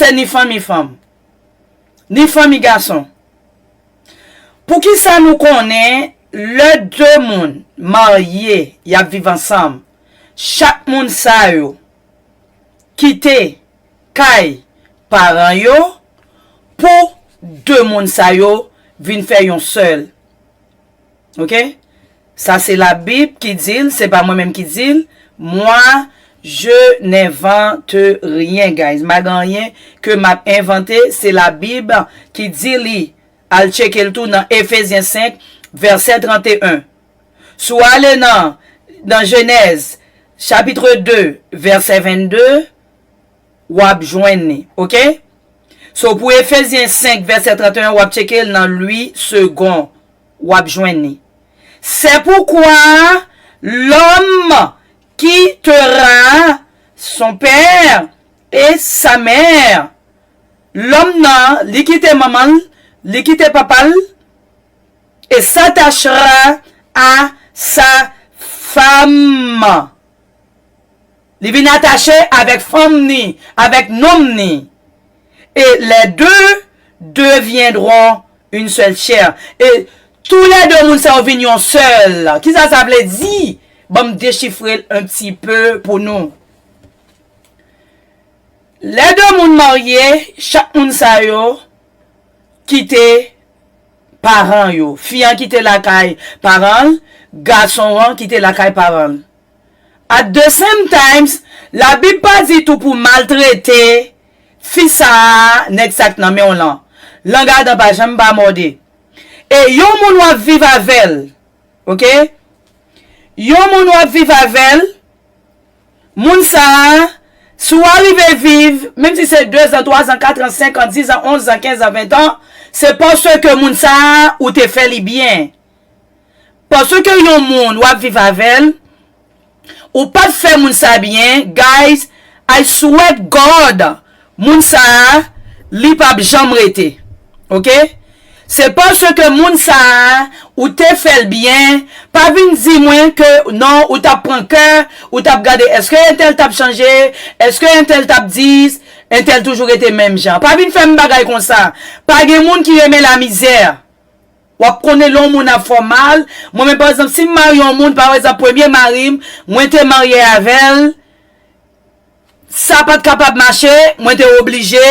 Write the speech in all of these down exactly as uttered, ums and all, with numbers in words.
se ni fanmi fanm, ni fanmi gason. Poukisa nou konnen lè de moun marye, y ap viv ansanm, chak moun sa yo kite kay paran yo pou de moun sa yo vin fè yon sèl? Oke? Sa se Labib ki di l, se pa mwen menm ki di l. Moi, je n'invente rien, guys. M pa gen anyen ke m ap envante, se Labib ki di li. Al tcheke l tou nan Efezyen senk, vèsè trannteyen. Si w ale nan, nan Jenèz, chapit de, vèsè vennde, w ap jwenn li, oke? So, pou Efezyen senk, vèsè trannteyen, w ap tcheke l nan Louis Segond, w ap jwenn li. C'est pourquoi l'homme quittera son père et sa mère. Lòm nan, li kite manman l, li kite papa l, et s'attachera à sa femme. Li vin atache avèk fanm ni, avèk nonm ni. Et les deux deviendront une seule chair. E tou lè de moun sa yo vin yon sèl. Kisa sa vle di? Ban m dechifre l un petit peu pou nou. Lè de moun marye, chak moun sa yo kite paran yo. Fi an kite lakay paran l, gason an kite lakay paran l. At the same times, Labib pa di tou pou maltrete fi sa a, nèg sa k nan men w lan. Lang adan pa janm pa mòde. E yon moun w ap viv avè l, oke? Yon moun w ap viv avè l, moun sa a, si w arive viv, menm si se de zan, twa zan, kat an, senk an, dis an, onz an, kenz an, ven an, se paske moun sa a, ou te fè li byen. Paske yon moun w ap viv avè l, ou pa t fè moun sa byen, guys, I swear God, moun sa a, li p ap janm rete. Oke? Se paske moun sa a, ou te fè l byen, pa vin di mwen ke non, ou t ap pran kè, ou t ap gade èske entèl t ap chanje, èske entèl t ap di, entèl toujou rete menm jan. Pa vin fè m bagay konsa. Pa gen moun ki renmen lamizè. W ap konnen lè yon moun ap fè w mal. Mwen menm, pa egzanp, si m marye yon moun, pa egzanp, premye mari m, mwen te marye avè l, sa pa t kapab mache, mwen te oblije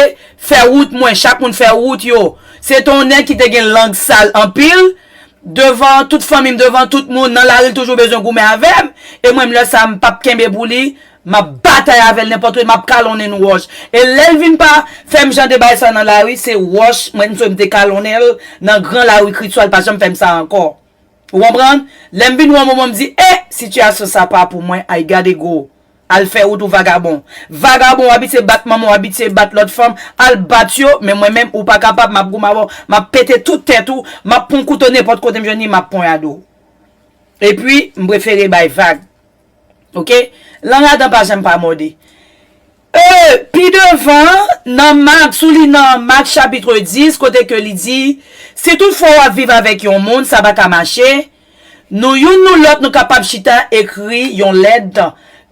fè wout mwen, chak moun fè wout yo. Se te yon nèg ki te gen lang sal anpil, devan tout fanmi m, devan tout moun, nan lari l toujou bezwen goumen avè m, e mwen menm lè sa a m p ap kenbe pou li, m ap batay avè l nenpòt kote, m ap kalonnen l wòch. E lè l vin pa fè m jan de bagay sa nan lari, se wòch, mwen menm m te kalonnen l nan gran lari Kriswa, l pa janm fè m sa ankò. Ou konprann? Lè m vin wè yon moman m di, e, sitiyasyon sa pa pou mwen, I gotta go. Al fè wout ou vagabon. Vagabon, w abitye bat manman, w abitye bat lòt fanm, al bat yo, men mwen menm, ou pa kapab, m ap goumen avè w, m ap pete tout tèt ou, m ap pran kouto nenpòt kote m jwenn li, m ap ponyade w. Epi, m prefere bay vag. Oke? Lang adan pa janm pa mòde. E, pi devan, nan Mak, sou li nan Mak chapit dis, kote ke li di, si toutfwa w ap viv avèk yon moun, sa pa ka mache, nou youn nou lòt, nou kapab chita ekri yon lèt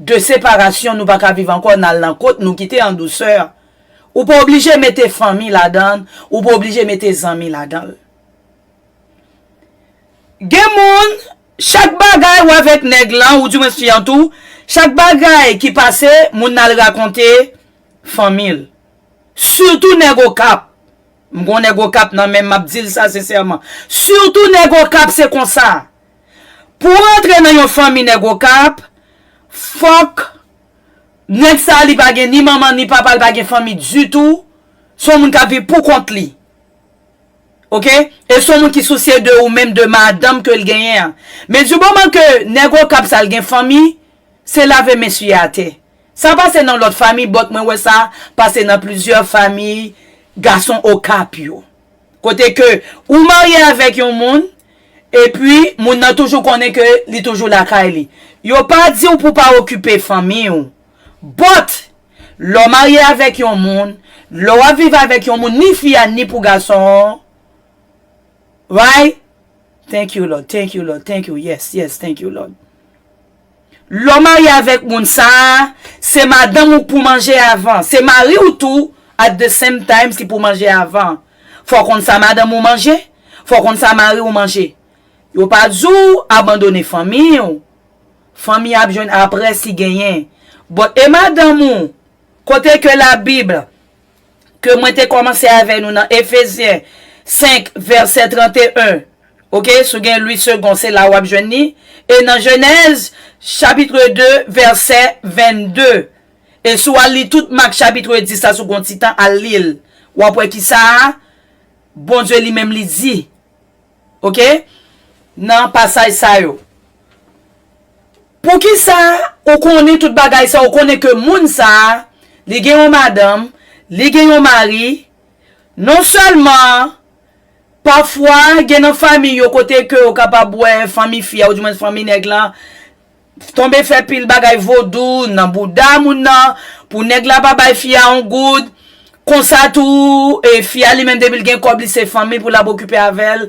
de separasyon, nou pa ka viv ankò, n al nan kot nou, kite an dousè. Ou pa oblije mete fanmi ladan l, ou pa oblije mete zanmi ladan l. Gen moun, chak bagay ou avèk nèg lan, oudimwens fi an tou, chak bagay ki pase, moun nan al rakonte fanmi l. Sitou nèg Okap. M gon nèg Okap nan men m, m ap di l sa sensèman. Sitou nèg Okap se konsa. Pou w rantre nan yon fanmi nèg Okap, fòk nèg sa a li pa gen ni manman ni papa, li pa gen fanmi ditou. Se yon moun k ap viv pou kont li. Oke? E se yon moun ki sousye de ou menm, de madanm ke l genyen an. Men di moman ke nèg Okap sa l gen fanmi, se lave men sye atè. Sa pase nan lòt fanmi, but mwen wè sa pase nan plizyè fanmi gason Okap yo. Kote ke ou marye avèk yon moun, epi moun nan toujou konnen ke li toujou lakay li. Yo pa di w pou w pa okipe fanmi w. But, lè w marye avèk yon moun, lè w ap viv avèk yon moun, ni fi a, ni pou gason an, right? Thank you, Lord. Thank you, Lord. Thank you. Yes, yes. Thank you, Lord. Lè w marye avèk moun sa a, se madanm ou k pou manje avan. Se mari w tou, at the same time, si pou manje avan. Fò w konn sa madanm ou manje, fò w konn sa mari ou manje. Yo pa di w abandone fanmi w. Fanmi ap jwenn apre si genyen. But e madanm ou, kote ke Labib, ke mwen te kòmanse avè nou nan Efezyen senk, vèsè trant e en, oke, si w gen uit segonn, se la w ap jwenn li. E nan Jenèz, chapit de, vèsè vennde. E si w al li tout Mak, chapit dis la, si w gen yon ti tan, al li l. W ap wè kisa Bondye li menm li di. Oke? Nan pasaj sa yo. Poukisa ou konnen tout bagay sa, ou konnen ke moun sa, li gen yon madanm, li gen yon mari, non sèlman, pafwa, gen nan fanmi yo kote ke ou kapab wè fanmi fi a, ou di mwen fanmi nèg lan, tonbe fè pil bagay vodou nan bouda moun nan, pou nèg la pa bay fi a yon goud, konsa tou, e fi a li menm depi l gen kòb li se fanmi pou l ap okipe avè l,